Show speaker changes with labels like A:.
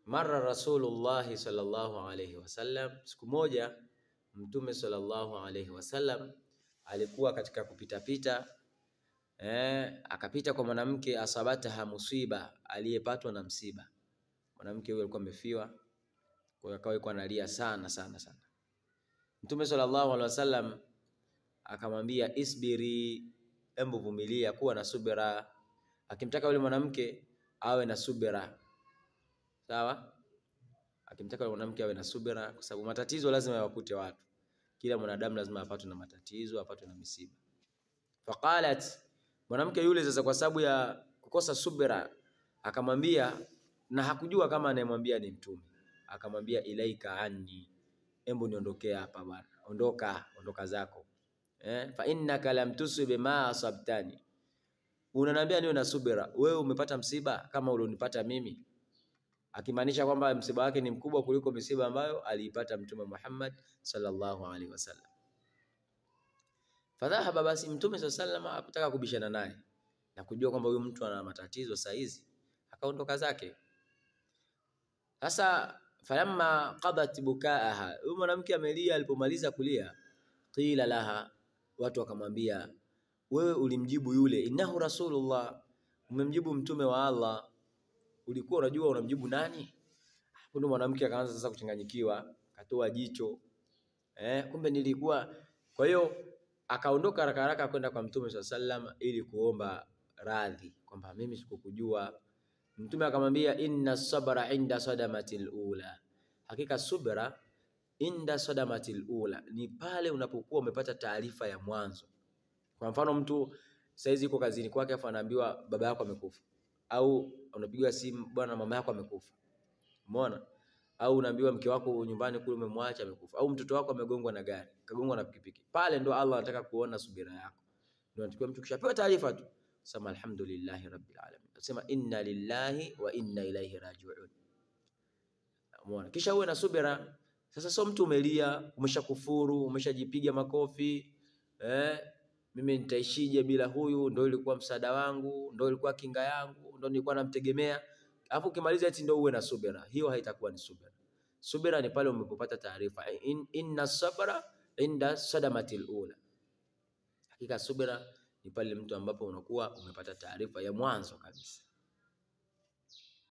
A: Mara Rasulullah sallallahu alayhi wasallam, siku moja Mtume sallallahu alayhi wasallam alikuwa katika kupitapita, akapita kwa mwanamke asabataha musiba, aliyepatwa na msiba. Mwanamke huyo alikuwa amefiwa, kwa hiyo akawa analia sana sana sana. Mtume sallallahu alaihi wasallam akamwambia isbiri, embu vumilia, kuwa na subira. Akimtaka yule mwanamke awe na subira. Sawa? Akimtaka yule mwanamke awe na subira, kwa sababu matatizo lazima yawakute watu. Kila mwanadamu lazima apatwe na matatizo, apatwe na misiba. Faqalat, mwanamke yule sasa kwa sababu ya kukosa subira akamwambia, na hakujua kama anayemwambia ni Mtume, akamwambia ilaika anni, embu niondokee hapa bwana, ondoka, ondoka zako. Fa innaka lam tusib ma asabtani, unaniambia niwe na subira, wewe umepata msiba kama ulionipata mimi. Akimaanisha kwamba msiba wake ni mkubwa kuliko misiba ambayo aliipata Mtume Muhammad sallallahu alaihi wasallam. Fadhahaba, basi Mtume sallallahu alaihi wasallam hakutaka kubishana naye na kujua kwamba huyu mtu ana matatizo saa hizi, akaondoka zake. Sasa falamma qadat bukaaha, huyu mwanamke amelia, alipomaliza kulia, qila laha, watu wakamwambia, wewe ulimjibu yule, innahu rasulullah, umemjibu mtume wa Allah, ulikuwa unajua unamjibu nani? Hapo ndo mwanamke akaanza sasa kuchanganyikiwa, akatoa jicho, kumbe nilikuwa. Kwa hiyo akaondoka haraka haraka kwenda kwa Mtume sallallahu alaihi wasallam ili kuomba radhi kwamba mimi sikukujua. Mtume akamwambia inna sabra inda sadamatil ula, hakika subra inda sadamatil ula ni pale unapokuwa umepata taarifa ya mwanzo. Kwa mfano mtu saizi yuko kazini kwake afa anaambiwa baba yako amekufa, au unapigiwa simu bwana mama yako amekufa, umeona? Au unaambiwa mke wako nyumbani kule umemwacha amekufa, au mtoto wako amegongwa na gari, kagongwa na pikipiki. Pale ndo Allah anataka kuona subira yako. Ndio anatakiwa mtu kishapewa taarifa tu sema alhamdulillahi rabbil alamin, sema inna lillahi wa inna ilaihi rajiun. Umeona? Kisha uwe na subira. Sasa sio mtu umelia, umeshakufuru, umeshajipiga makofi, mimi nitaishije bila huyu, ndio ilikuwa msaada wangu, ndio ilikuwa kinga yangu, ndio nilikuwa namtegemea. Alafu ukimaliza eti ndio uwe na subira. Hiyo haitakuwa ni subira. Subira ni pale umepopata taarifa. Inna sabra inda sadamatil ula. Hakika subira ni pale mtu ambapo unakuwa umepata taarifa ya mwanzo kabisa.